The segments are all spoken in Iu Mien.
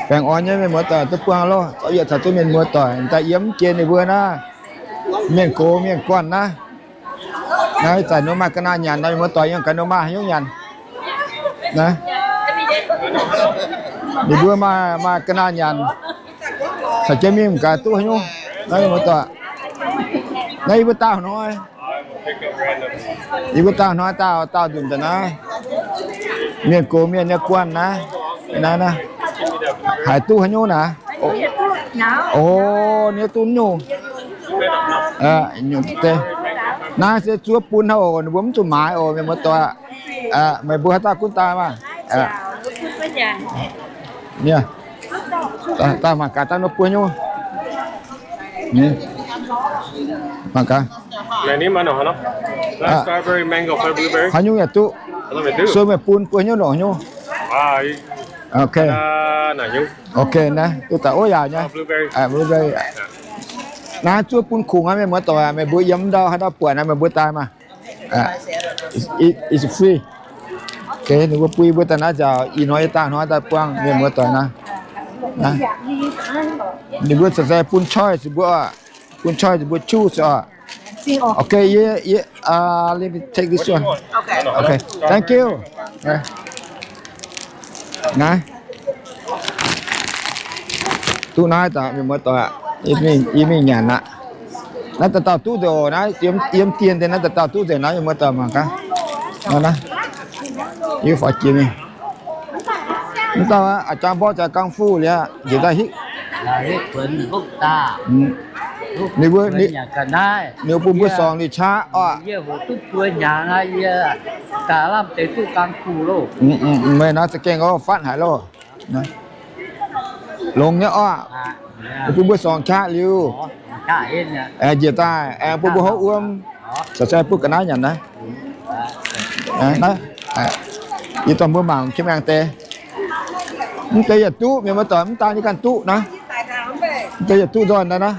Baengh orn nyei mienh muoz doic duqv buangh loh, zorqv yietc caux duqv mienh muoz doic daaih yiem mv jiex ninh mbuo naaiv, mienh gox mienh guanh naaiv. Naaiv ih zanc ninh maaih ga'naaiv nyanc nor, mienh muoz doic yiem ga'naaiv maaih haaix nyungc nyanc. Naaiv ninh mbuo maaih, maaih ga'naaiv nyanc, caux jienv mingh gaax duqv haaix nyungc. Naaiv mienh muoz doic, naaiv yie mbuo daauh hnoi, yie mbuo daauh hnoi daauh, daauh nzunc daaih naaiv, mienh gox mienh nyei guanh naaiv, naaiv, naaiv haiz duqv haaix nyungc naaiv. O, ninh duqv nyungc. Naaiv se zuov bun haic oc, ninh mbuo mv zuqc maaiz oc, mienh muoz doic. Meih mbuo haaix dauh gunv daaih maah? Daaih mangc gaax daaih nor buo nyungc. Mangc gaax, haaix nyungc yaac duqv. Sueih meih bun buo nyungc longc nyungc. Ok, ok, naaiv duqv daaih ov yaac nyei. Naaiv zuov bun kungx aqv, mienh muoz doic, meih mbuo yiem ndau haaix ndau buatc naaiv meih mbuo daaih maah. It's free. Ok, ninh mbuo bun yie mbuo daaih naaiv nziaauc, ih hnoi yie daauh hnoi daaih buangh mienh muoz doic naaiv. Ninh mbuo se bun choice mbuo, bun choice mbuo choose oc. Ok, yie, yie, let me take this one. Ok, thank you. Naaiv, duqv naaiv daaih mienh muoz doic, yie mingh nyanc aqv. Naaiv dauh dauh duqv nzengc oc, naaiv yiem dien deix naaiv dauh dauh duqv nzengc naaiv mienh muoz doic mangc gaax. Naaiv, yie faaux jiex mingh. Mv dauh a'jang mborqv jaax kung fu liuz, njiec daaih hitv. Ninh mbuo, ninh bun mbuo sorngx liuz qaqv oc. Meih naaiv za'gengh oc fatv haic loh. Longx nyei oc. Bun mbuo sorngx qaqv liuz, njiec daaih aengx bun mbuo hopv wuom, caux se bun ga'naaiv nyanc naaiv. Yie dorh mbuo mangc jienv maengx deix. Mv deix yietc duqv, mienh muoz doic, mv daan yie ganh duqv naaiv. Mv deix yietc duqv nzoih naaiv naaiv.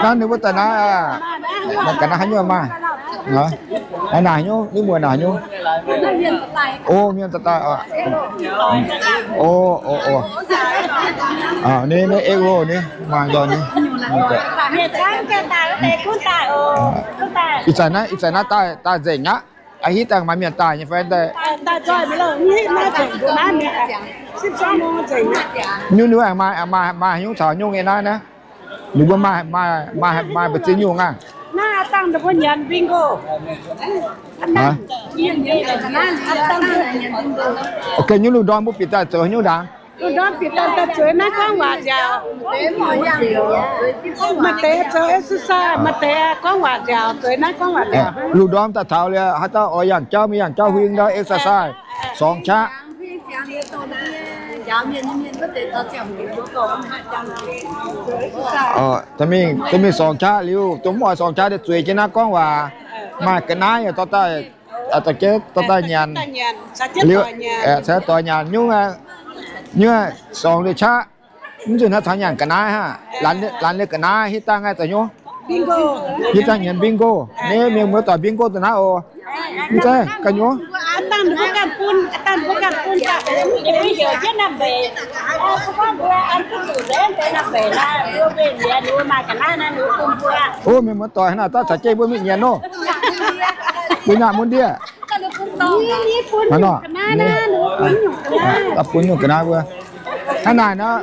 Naaiv ninh mbuo daaih naaiv, ga'naaiv haaix nyungc maaih? Naaiv naaic nyungc, ninh mbuo naaic nyungc. O, mienh daaih daaih oc. O, o, o. Ninh, ninh egg roll ninh maaih nzoih ninh. Ih zanc naaiv, ih zanc naaiv daaih, daaih nzengc aqv. Aa, hitv daaih maaih mienh daaih nyei fai daaih? Nyungc-nyungc aengx maaih, maaih, maaih haaix nyungc caux nyungc nyei naaiv naaiv? Ninh mbuo maaih, maaih, maaih, maaih mbu'ziex nyungc aqv. Ok, nyungc lungh ndorm mbuo bieqc daaih zoux haaix nyungc ndaangc? Lungh ndorm bieqc daaih, daaih zueiz naaiv gorngv waac nziaauc. Maaih deix zoux exercise, maaih deix gorngv waac nziaauc, zueiz naaiv gorngv waac nziaauc. Lungh ndorm daaih taux liuz, haaix dauh oix yangh jauv, mingh yangh jauv huing ndau exercise, sorngx qaqv. Mingh, mingh sorngx qaqv liuz, dongh mv oix sorngx qaqv daaih zueiz jienv naaiv gorngv waac, maaih ga'naaiv yaac dorh daaih, dorh daaih nyanc, liuz, cingx doix nyanc nyungc, nyungc sorngx liuz qaqv. Mv nzunc naaiv caux nyanc ga'naaiv hnangv, laanh liuz ga'naaiv hitv dangh aengx zoux nyungc, hitv dangh nyanc bingo. Naaiv mienh muoz doic bingo daaih naaiv oc. Mv zeiz ganh nyungc. O, mienh muoz doic, naaiv daaih caux jienv mbuo mingh nyanc nor. Mbuo nyaah mun ndiev. Daaih bun nyungc ga'naaiv mbuo. Hnangv naaic nor,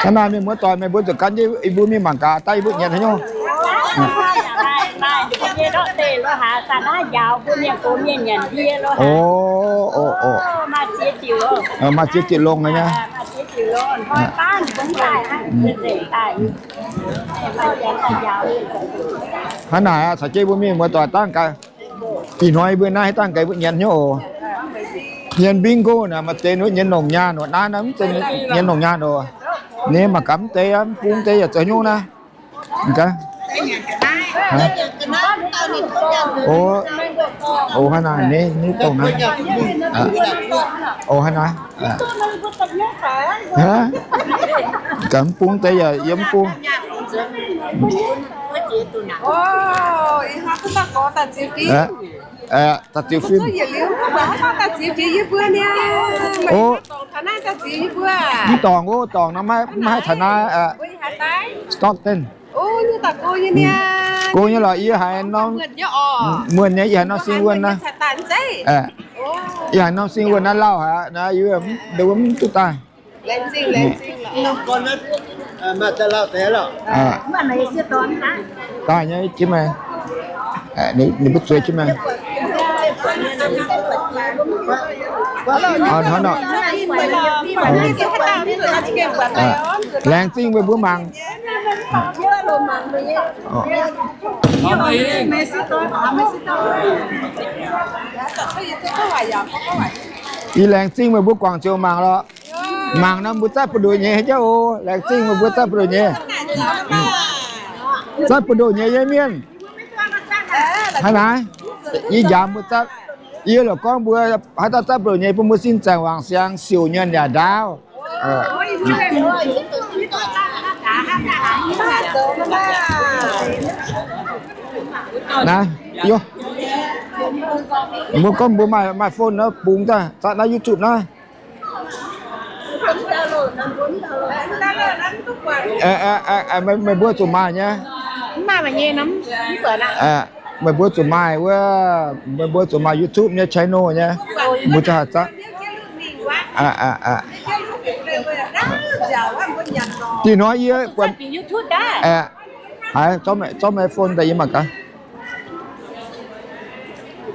hnangv naaic mienh muoz doic, meih mbuo zuqc gan jienv yie mbuo mingh mangc gaax daaih yie mbuo nyanc haaix nyungc. O, o, o. Maaih ziex diuc longx nyei. Hnangv naaic caux jienv mbuo mienh muoz doic dangh gaax. Ih hnoi mbuo naaiv dangh gaax mbuo nyanc hnyouv oc. Nyanc bingo naaic maaih deix nyienz longc nyaanh oc, naaiv naaiv mv zeiz nyienz longc nyaanh oc. Ninh mangc gaax mv deix, mv bung deix yaac zoux nyungc naaiv. O, o, hnangv naaiv, ni, ni dongh naaiv. O, hnangv naaiv. Gaax mv bung deix yaac yiem mv bung. Daaih ziux fim. O, mv dorngc, o, dorngc nor maiv haih taux naaiv. Stockton. Go nyei lorqc, yie haiz norm, muonh nyei, yie haiz norm sing wuonh naaiv. Yie haiz norm sing wuonh naaiv lauh haic aqv, naaiv yie mv duqv daaih. Daaih nyei jienv maengx, ninh mbuo zueiz jienv maengx. Laengz zingh meih mbuo mangc. Yie laengz zingh meih mbuo guangc ziouc mangc lorqc. Mangc nor mbuo zatv buoz-ndoqv nyei haic jauv oc. Laengz zingh meih mbuo zatv buoz-ndoqv nyei. Zatv buoz-ndoqv nyei yie mienh. Hnangv naaiv, yie njaaux mbuo zatv. Yie lorqc gorngv mbuo haaix dauh zatv buoz-ndoqv nyei, bun mbuo sin zaangc wangc siang siouc nyuonh yaac ndaauv. Naaiv, mbuo gorngv mbuo maaih, maaih phone nor bungx daaih zatv naaiv YouTube naaiv. Meih mbuo zuqc maaih nyei. Meih mbuo zuqc maaih wuov, meih mbuo zuqc maaih YouTube nyei channel nyei. Mbuo zatv. Dih hnoi yie buatc, haiz zorqv meih phone daaih yie mangc gaax.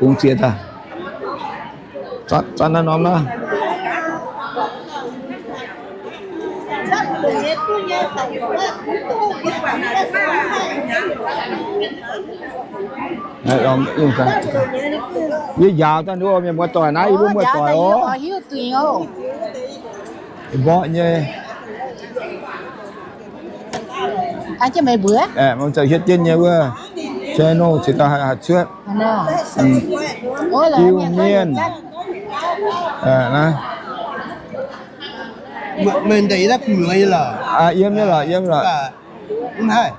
Bungx ziex daaih. Zatv naaiv norm naaiv. Yie njaaux daaih nduov mienh muoz-doic naaiv, yie mbuo muoz-doic oc. Mborqv nyei. Mbuo ziouc hietv jienv nyei wuov channel cingx daaih haih cuotv. Iu-Mienh. Yiem nyei lorqc, yiem lorqc. Mv haih.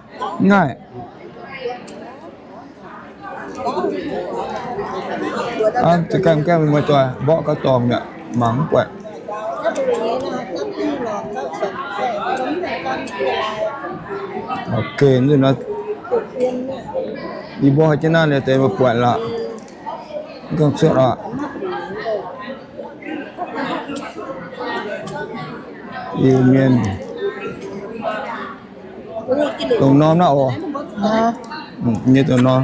Za'gengh mbuo muoz-doic mborqv gauh dorngc mi'aqv, mangc mv buatc. Ok, yie mbuo haaix jienv naaiv liuz deix mbuo buatc lorqc. Mv gangh cuotv oc. Iu-Mienh. Dongh norm naaiv oc. Nyei dongh norm.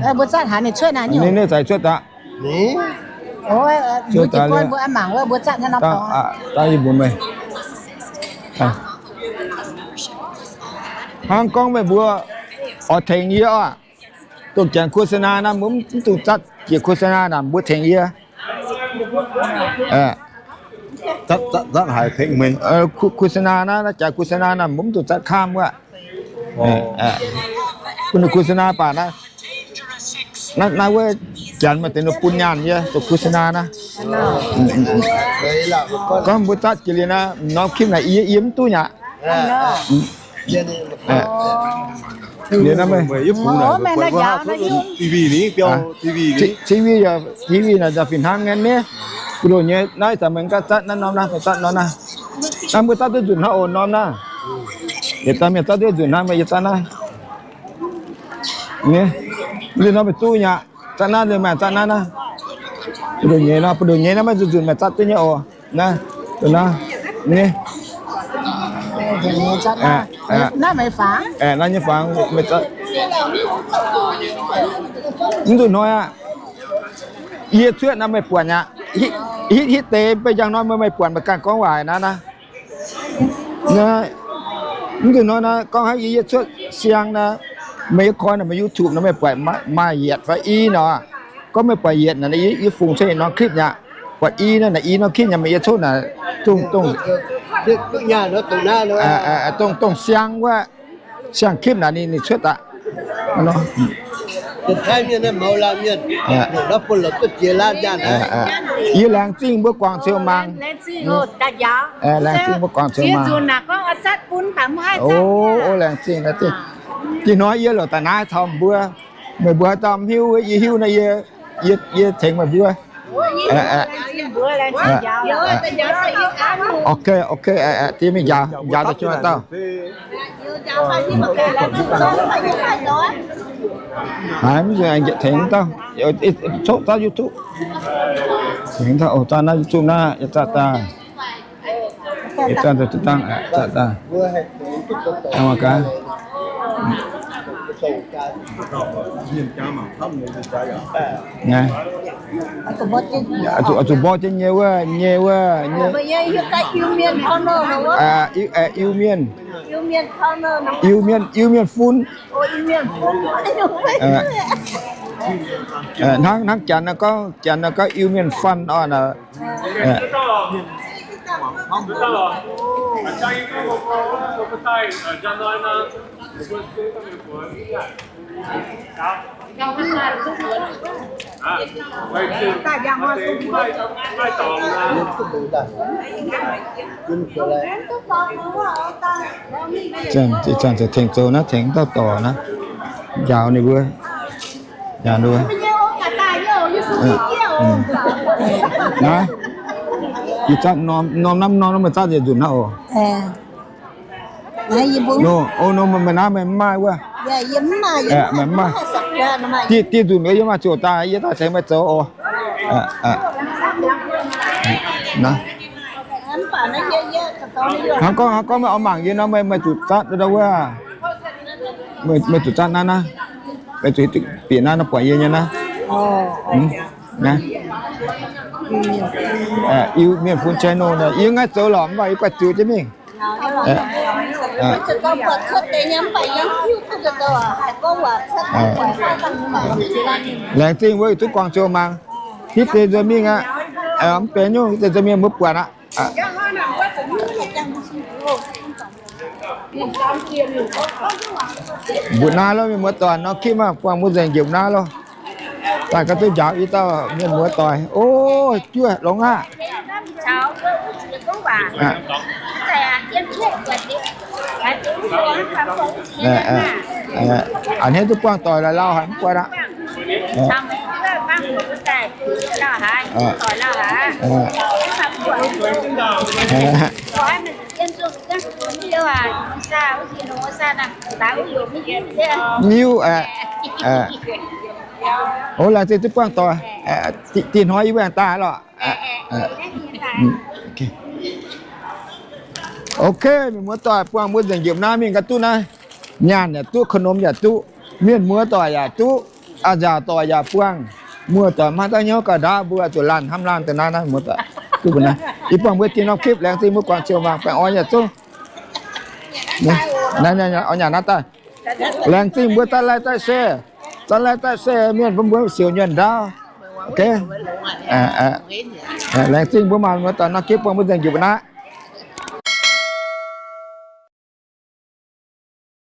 Ninh, ninh zaaix cuotv daaih. Dangh yie mbuox meih. Hnangv gorngv meih mbuo oix tengx yie oc. Dongh janx โฆษณา naaiv mbuo mv dungh zatv jiex โฆษณา naaic mbuo tengx yie. โฆษณา naaiv, janx โฆษณา naaiv mbuo mv dungh zatv kamv wuov. Bun ninh โฆษณา baac naaiv, naaiv wuov janx maaih deix ninh bun nyaanh yie zoux โฆษณา naaiv. Gorngv mbuo zatv jiex liuz naaiv, norm คลิป naaic yie yiem mv duqv nyei aqv. Liuz naaiv meih, TV naaic, TV naaic fih hnangv nyei. Mbuo loz nyei naaiv, ih zanc meih ganh zatv naaiv norm naaiv, zatv norm naaiv. Naaiv mbuo zatv duqv nzunc hnangv oc norm naaiv. Yietc dauh mienh zatv duqv nzunc hnangv meih yie zatv naaiv. Liuz norm meih duqv nyei aqv. Zatv naaiv liuz meih zatv naaiv naaiv. Buoz-ndoqv nyei nor, buoz-ndoqv nyei naaiv maiv nzunc nzunc meih zatv duqv nyei oc. Naaiv, naaiv, ni. Naaiv nyei fangx meih zatv. Mv nzunc hnoi aqv. Yie cuotv naaiv meih buatc aqv. Hitv hitv deix mbuo njang hnoi meih meih buatc meih ganh gorngv waac naaiv naaiv. Mv nzunc hnoi naaiv gorngv hnangv yie, yie cuotv siang naaiv, meih yie koi naaic meih YouTube naaiv meih buatc maaih yietc fai i nor. Gorngv meih buatc yietc naaic, yie fungx cuotv norm คลิป nyei aqv. Buatc i naaiv, naaic i norm คลิป nyei meih yie cuotv naaic dongh, dongh, dongh siang wuov, siang คลิป naaic ninh, ninh cuotv aqv. Yie laengz zingh mbuo guangc ziouc mangc. Laengz zingh mbuo guangc ziouc mangc. O, laengz zingh, laengz zingh. Ih hnoi yie loc daaih naaiv caux mbuo, meih mbuo haaix dauh mv hiuv, yie hiuv naaiv, yie tengx meih mbuo. Ok, ok, diev mingh njaaux, njaaux daaih jienv dauh. Haiz mv nzunc aengx tengx dauh, coqv dauh YouTube. Tengx dauh, o, dauh naaiv YouTube naaiv, yietc zanc daaih. Yietc zanc daaih, yietc zanc daaih. Zuqc mborqv jienv nyei wuov, nyei wuov, nyei. Iu-Mienh, Iu-Mienh, Iu-Mienh fun. Hnangv, hnangv Janx naaiv gorngv, Janx naaiv gorngv Iu-Mienh fun orqc. Ih zanc tengx zoux naaiv, tengx dauh dorc naaiv, njaaux ninh mbuo, njaaux ninh mbuo. Naaiv, ih zanc norm, norm naaiv, norm naaiv meih zanc yietc nzunc naaiv oc. Meih naaiv meih mv maaih wuov. Dieh nzunc yie maaih ziouc daaih, yie daaih tengx meih zoux oc. Hnangv gorngv, hnangv gorngv meih oix mangc yie nor, meih zuqc zatv wuov. Meih zuqc zatv naaiv naaiv. Meih zuqc bieqc naaiv nor buatc yie nyei naaiv. Iu-Mienh fun channel, yie ngaih zoux lorqc mv baac yie guaix ziux jienv mingh. Laengz zingh mbuo yietc zungv guangc ziouc mangc. Hitv deix nzuonx mingh aqv. Mv benx nyungc, hitv deix nzuonx mingh mbuo buatc aqv. Mbuoqc naaiv loh, mienh muoz-doic, norm คลิป maah, buangh mbuo nzengc njiepc naaiv loh. Daaih gauh duqv njaaux i dauh mienh muoz-doic. O, juov longx aqv. A'hneiv duqv buangh doic laaix lauh haic mv buatc aqv. Mv hiuv. O, laengz zingh duqv buangh doic. Dinh hnoi yie mbuo aengx daaih lorqc. Ok, mienh muoz-doic, buangh mbuo nzengc njiepc naaiv mingh gauh duqv naaiv. Nyaanh yaac duqv, ขนม yaac duqv, mienh muoz-doic yaac duqv, a'nziaauc doic yaac buangh. Muoz-doic maaih dauh hnyouv gauh ndaauv, mbuo zuqc laanh hnamv laanh deix naaiv naaiv, muoz-doic. Duqv mbuo naaiv, yie buangh mbuo dinh norm คลิป, laengz zingh mbuo guangc ziouc mangc, baengh orn yaac zungv. Naaiv, naaiv, naaiv, oix nyanc naaiv daaih. Laengz zingh mbuo daaih like daaih share, daaih like daaih share mienh bun mbuo siouc nyuonh ndaauv. Ok. Laengz zingh mbuo mangc muoz-doic norm คลิป buangh mbuo nzengc njiec mbuo naaiv.